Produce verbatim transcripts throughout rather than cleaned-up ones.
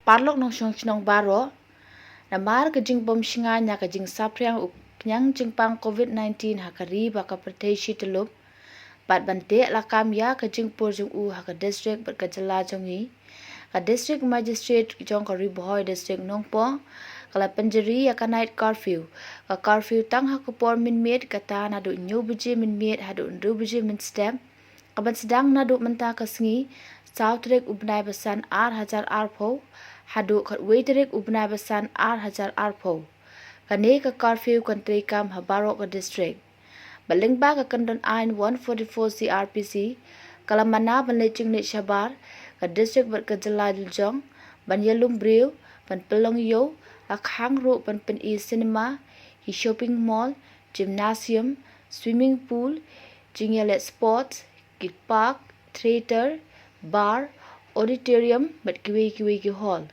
Paralok nongshong shnong baroh, namar ka jingbym shngaiñ ïa ka jingsaphriang u khñiang jingpang COVID nineteen ha ka ri bad ka pyrthei shi tyllup, bad ban teh lakam ïa ka jingpur jong u ha ka district bad ka jylla jong ngi, ka District Magistrate jong ka Ri Bhoi District Nongpoh ka la pynjari ïa ka night curfew. Ka curfew tang ha ka por mynmiet, kata naduh hynñiew baje mynmiet haduh hynriew baje mynstep, ka ban sdang naduh mynta ka sngi, saw tarik u bnai ba san ar hajar arphew, haduh khatwei tarik u bnai ba san ar hajar arphew. Kane ka curfew kan treikam ha baroh ka district. Bad lyngba ka kyndon aiñ one forty-four C R P C, ka la mana ban leit jingleit shabar ka district bad ka jylla jong, ban ïalum briew, ban pynlong ïew, la khang ruh ban pyni cinema, hi shopping mall, gymnasium, swimming pool, jingïaleh sports, ki park, theatre, bar, auditorium bad kiwei kiwei ki hall.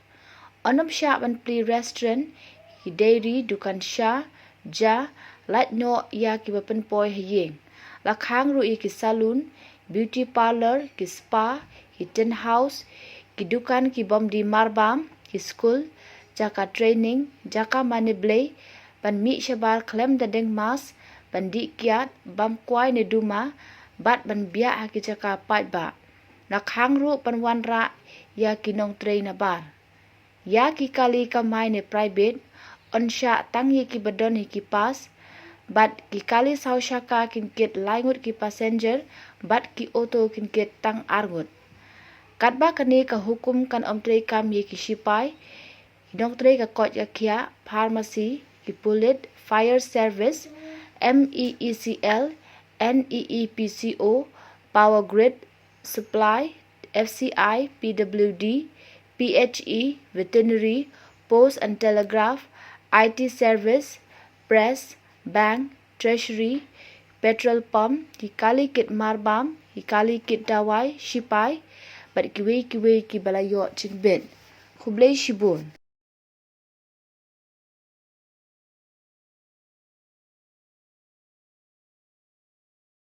Ym shah ban plie restaurant, ki dairy, dukan sha, ja, lait noh ïa kiba pynpoi ha ïing. La khang ruh ïa ki salon, beauty parlour, ki spa, ki tent house, ki dukan kibym dei marbam, ki skul, jaka training, jaka mane blei, ban mih shabar khlem da deng mask, ban dih kiad, bam kwai ne duma, bad ban biah ha ki jaka paidbah. La khang ruh ban wanrah ïa ki nongtrei nabar. Ïa ki kali kamai ne private, ym shah tang ïa kiba don hi ki pass, bad ki kali saw shaka kin kit lai ngut ki passenger, bad ki auto kin kit tang ar ngut. Katba kane ka hukum kan ym treikam ïa ki shipai, ki nongtrei ka koit ka khiah, pharmacy, ki pulit, fire service, M E E C L, N E E P C O, power grid supply, F C I, P W D, P H E, veterinary, post and telegraph, I T service, press, bank, treasury, petrol pump, ki kali kit marbam, ki kali kit dawai, shipai, bad kiwei kiwei kiba la ïoh jingbit. Khublei shibun.